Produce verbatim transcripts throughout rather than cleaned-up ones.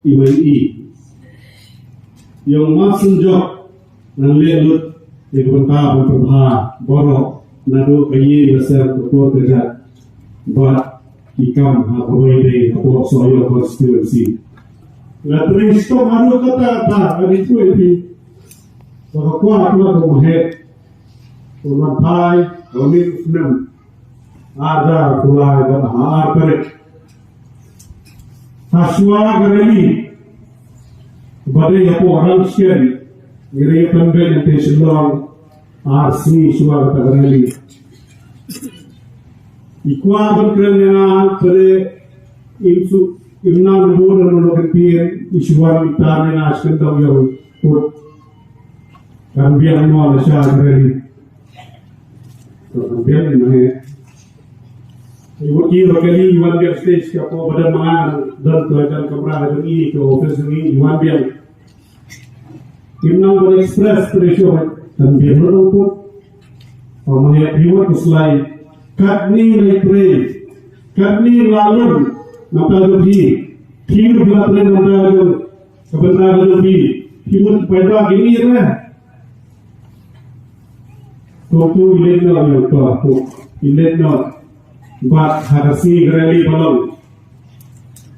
i mei i. Ïong Marsynjok ngan leh lut ïa ka bynta ban pynbha baroh naduh ka ïing ka sem, ka kur ka jait bad ki kam ha kawei de hapoh Sohiong constituency. Nga trei shitom haduh katta katta, nga ri tu ïa phi ba ka kwah phi la ka Maheh u man phai ha u snem ar hajar arphew lai bad ha ar tarik. Hashwa ka rally ba dei hapoh Ramsken, ngi ri pynbeit hangtei Shillong ar sngi shuwa kata ka rally. I kwah ban kren ïa nga, pyrshah im shu im nang bun da nolo kyntien, i shu wan i tan ïa nga shu kyndong ïa u put. Kan biang mo na sha ka rally. To kan biang ni mane. I wut i ba kali i wan biang stage ka po badan ma nga, don to jan kamra ha jong i, to office jong i, i wan biang. Kim nang ban express pressure kan biang lo dong put. Pa Maheh, i wut u slai. Katni lai trei. Katni la lum. Nangta jong phi. Phi ruh phi la trei nangta jong ka bynta ka jong phi. Phi mut paidbah ki ïeit re. Kumtu i leit noh ïa uta, i leit noh. Bad ha ka sngi ka rally ba long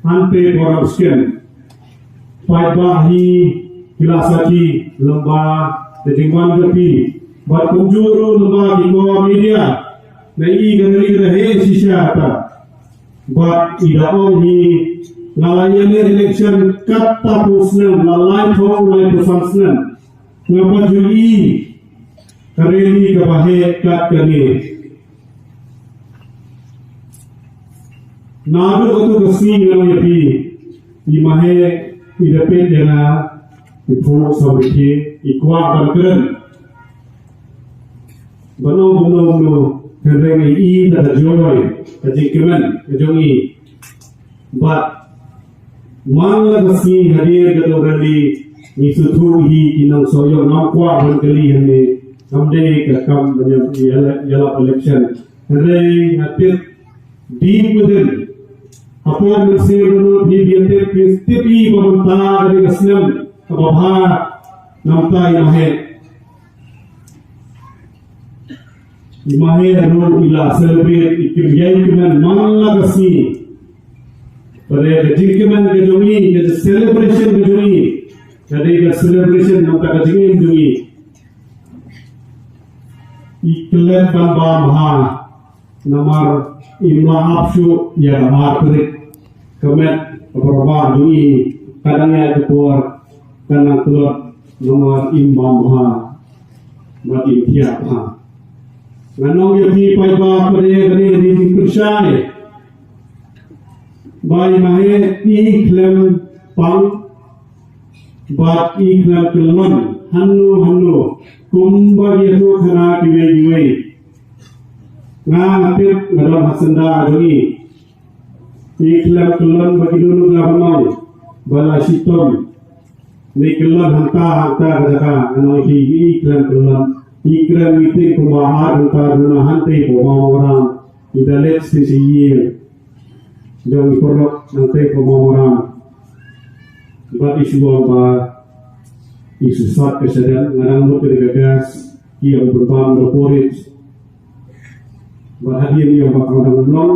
hangtei hapoh Ramsken, paidbah hi ki la sakhi lyngba ka jingwan jong phi. Bad kumjuh ruh lyngba ki core media, na i ka rally ka la heh shisha kata. Bad i da ong hi, nga la ïaleh election katto katne snem, la laiphew laiphew san snem. Nga pat ju i ka rally kaba heh kat kane. Naduh kato ka sngi nga ong ïa phi, i Maheh i da peit ïa nga, i phuh samrkhie, i kwah ban kren. Ba no, ba no, ba no, hynrei nga i da ka jingkmen ka jong i. Bad man la ka sngi hadien kato ka rally, ngi sngewthuh hi ki nong Sohiong, ngam kwah ban kylli hangne, kam dei ka kam ban ïaleh, ïaleh election. Hynrei nga tip deep within, hapoh mynsiem ruh phi, phi tip, phi tip hi ba mynta ka dei ka snem kaba bha na bynta i Maheh. I Maheh ruh i la celebrate, i kynjai kynmen man la ka sngi. Bad ka jingkmen ka jong i, ka celebration ka jong i, ka dei ka celebration na bynta ka jingim jong i. I klet ban bam bha. Namar im lah ap shuh ïa ka ar tarik ka met ka por ba jong i, ka dang ïaid ka por ka nang tlot namar im bam bha bad im thiah bha. Ngan ong ïa phi paidbah, ka dei, ka dei, ka dei jingpynshai ba i Maheh i khlem pang bad i khlem kyllon hano hano kumba ïathuh khana kiwei kiwei. Nga, nga tip, nga don ha syndah jong i. I khlem kyllon ba ki duh noh la ban ong ba la shitom. Ni kyllon hangta hangta ka jaka, ngan ong ïa phi, i khlem kyllon. I kren meeting kumba ar hangta duna hangtei hapoh Mawmaram. I da leit sha ïing jong i paralok hangtei hapoh Mawmaram. Bad i shu ong ba i shu sat ka shadem, nga dang mut ka dei ka gas, ki ong ba bam da porridge. Bad hadien i ong ba ka dang long,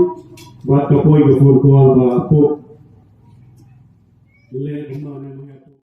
bad ka poi ka phone call ba pok. Leh kumno ne